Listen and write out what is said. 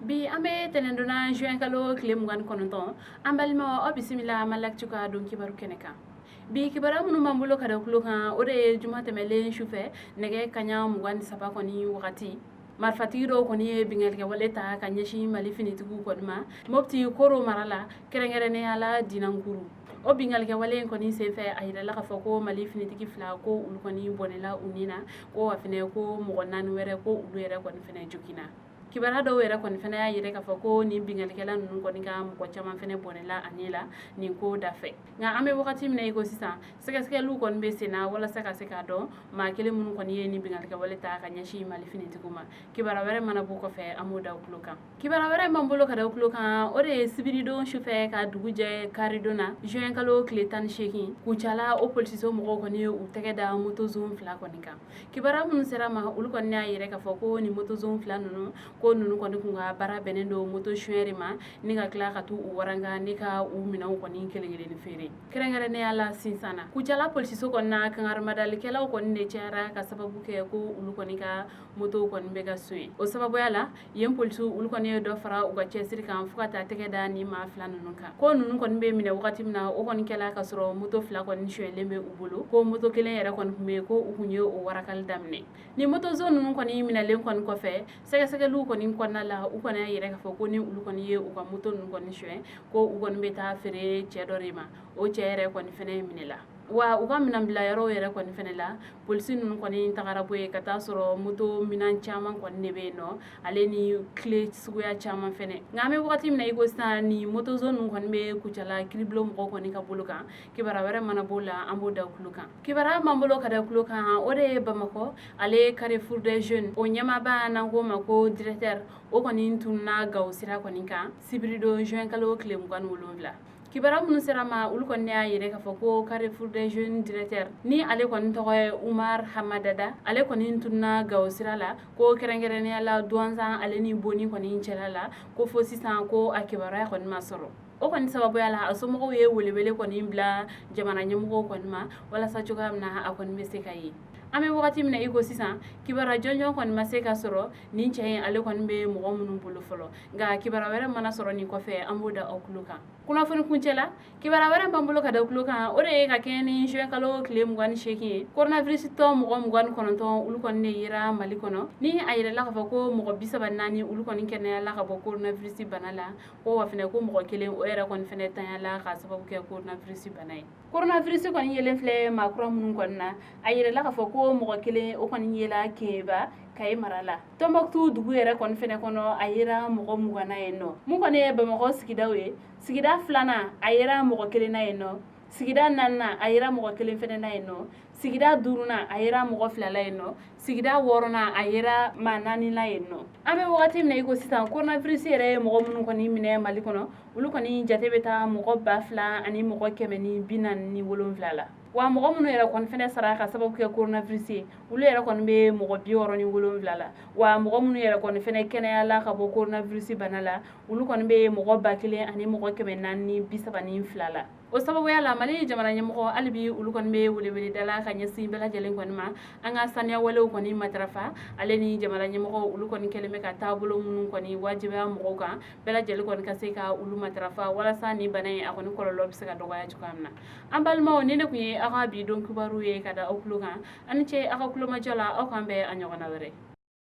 Bi an bɛ tɛnɛndon na, juin kalo tile 29. An balimaw, aw bisimila Maliactu ka don kibaru kɛnɛ kan. Bi kibaruya minnu b'an bolo ka da tulo kan, o de ye juma tɛmɛlen sufɛ nɛgɛ kaɲa 23 kɔni wagati, marifatigi dɔw kɔni ye binkannikɛwale ta ka ɲɛsin Mali finitigiw kɔni ma Mopti Koro mara la, kɛrɛnkɛrɛnnenya la Dinankuru. O binkannikɛwale in kɔni senfɛ, a yirala k'a fɔ ko Mali finitigi fila, ko olu kɔni bɔnɛla u ni na, ko wa fɛnɛ ko mɔgɔ naani wɛrɛ, ko olu yɛrɛ kɔni fɛnɛ joginna. Kibaruya dɔw yɛrɛ kɔni fɛnɛ y'a yira k'a fɔ ko nin binkannikɛla ninnu kɔni ka mɔgɔ caman fɛnɛ bɔnɛla a ni la nin ko da fɛ. Nka an bɛ wagati min na i ko sisan, sɛgɛsɛgɛliw kɔni bɛ sen na walasa ka se k'a dɔn maa kelen minnu kɔni ye nin binkannikɛwale ta ka ɲɛsin Mali finitigiw ma. Kibaruya wɛrɛ mana bɔ kɔfɛ, an b'o da tulo kan. Kibaruya wɛrɛ b'an bolo ka da tulo kan, o de ye sibiridon sufɛ ka dugu jɛ karidon na, juin kalo tile 18, Kucala o polisiso mɔgɔw kɔni ye u tɛgɛ da motozon fila kɔni kan. Kibaruya minnu sera ma, olu kɔni y'a yira k'a fɔ ko nin motozon fila ninnu, ko ninnu kɔni kun ka baara bɛnnen don moto sonyɛ de ma, ni ka tila ka t'u waranga ni ka u minɛnw kɔni kelen kelen feere, kɛrɛnkɛrɛnnenya la Sinsan na. Kucala polisiso kɔni na, kangarimadalikɛlaw kɔni de cayara ka sababu kɛ ko olu kɔni ka motow kɔni bɛ ka sonya. O sababuya la, yen polisiw, olu kɔni ye dɔ fara u ka cɛsiri kan fo ka taa tɛgɛ da ni maa fila ninnu kan. Ko ninnu kɔni bɛ minɛ wagati min na, o kɔni kɛla ka sɔrɔ moto fila kɔni sonyɛlen bɛ u bolo, ko moto kelen yɛrɛ kɔni tun bɛ yen, ko u kun ye o warakali daminɛ. Ni motozon ninnu kɔni minɛlen kɔni kɔfɛ, sɛgɛsɛgɛliw kɔni kɔnɔna la, u kɔni y'a yira k'a fɔ ko ni olu kɔni ye u ka moto ninnu kɔni sonya, ko u kɔni bɛ taa feere cɛ dɔ de ma. O cɛ yɛrɛ kɔni fɛnɛ minɛla. Wa u ka minɛn bila yɔrɔw yɛrɛ kɔni fɛnɛ la, polisi ninnu kɔni tagara bɔ yen ka taa sɔrɔ moto minɛn caman kɔni de bɛ yen nɔ, ale ni clé suguya caman fɛnɛ. Nka an bɛ wagati min na i ko sisan, ni motozon ninnu kɔni bɛ Kucala kiribulon mɔgɔw kɔni ka bolo kan. Kibaruya wɛrɛ mana b'o la, an b'o da tulo kan. Kibaruya b'an bolo ka da tulo kan, o de ye Bamakɔ ale Carrefour des Jeunes o ɲɛmaaba, n'an k'o ma ko directeur, o kɔni tununna Gawo sira kɔni kan sibiridon juin kalo tile 27. Kibaruya minnu sera ma, olu kɔni y'a yira k'a fɔ ko Carrefour des Jeunes directeur, ni ale kɔni tɔgɔ ye Umar Hamadada, ale kɔni tununna Gawo sira la, ko kɛrɛnkɛrɛnnenya la Duwanzan ale ni Boni kɔni cɛla la, ko fo sisan ko a kibaruya kɔni ma sɔrɔ. O kɔni sababuya la, a somɔgɔw ye welewele kɔni bila jamana ɲɛmɔgɔw kɔni ma walasa cogoya min na a kɔni bɛ se ka ye. An bɛ wagati min na i ko sisan, kibaruya jɔnjɔn kɔni ma se ka sɔrɔ nin cɛ in ale kɔni bɛ mɔgɔ minnu bolo fɔlɔ. Nka kibaruya wɛrɛ mana sɔrɔ nin kɔfɛ, an b'o da aw tulo kan. Kunnafoni kuncɛ la, kibaruya wɛrɛ b'an bolo ka da tulo kan, o de ye ka kɛɲɛ ni juin kalo tile 28 ye, coronavirus tɔ mɔgɔ 29, olu kɔni de yera Mali kɔnɔ. Ni a yirala k'a fɔ ko mɔgɔ 34, olu kɔni kɛnɛyala ka bɔ coronavirus bana la, ko wa fɛnɛ ko mɔgɔ kelen, o yɛrɛ kɔni fɛnɛ tanyala k'a sababu kɛ coronavirus bana ye. Coronavirus kɔni yelen filɛ maa kura minnu kɔni na, a yirala k'a fɔ ko mɔgɔ kelen, o kɔni yela Kɛɲɛba, Kayi mara la. Tɔnbɔkutu dugu yɛrɛ kɔni fɛnɛ kɔnɔ, a yera mɔgɔ 20 na yen nɔ. Mun kɔni ye Bamakɔ sigidaw ye, sigida filanan, a yera mɔgɔ kelen na yen nɔ. Sigida naaninan, a yera mɔgɔ kelen fɛnɛ na yen nɔ. Sigida duurunan, a yera mɔgɔ fila la yen nɔ. Sigida wɔɔrɔnan, a yera maa naani la yen nɔ. An bɛ wagati min na i ko sisan, coronavirus yɛrɛ ye mɔgɔ minnu kɔni minɛ Mali kɔnɔ, olu kɔni jate bɛ taa mɔgɔ 2147 la. Wa mɔgɔ minnu yɛrɛ kɔni fɛnɛ sara ka sababu kɛ coronavirus ye, olu yɛrɛ kɔni bɛ mɔgɔ 67 la. Wa mɔgɔ minnu yɛrɛ kɔni fɛnɛ kɛnɛyala ka bɔ coronavirus bana la, olu kɔni bɛ mɔgɔ 1432 la. O sababuya la, Mali jamana ɲɛmɔgɔ hali bi, olu kɔni bɛ weleweleda la ka ɲɛsin bɛɛ lajɛlen kɔni ma, an ka saniya walew kɔni matarafa. Ale ni jamana ɲɛmɔgɔ, olu kɔni kɛlen bɛ ka taabolo minnu kɔni wajibiya mɔgɔw kan, bɛɛ lajɛlen kɔni ka se ka olu matarafa walasa ni bana in a kɔni kɔlɔlɔ bɛ se ka dɔgɔya cogoya min na. An balimaw, ni ne tun ye aw ka bi don kibaru ye ka da aw tulo kan. Aw ni ce aw ka tulomajɔ la. Aw k'an bɛn a ɲɔgɔnna wɛrɛ.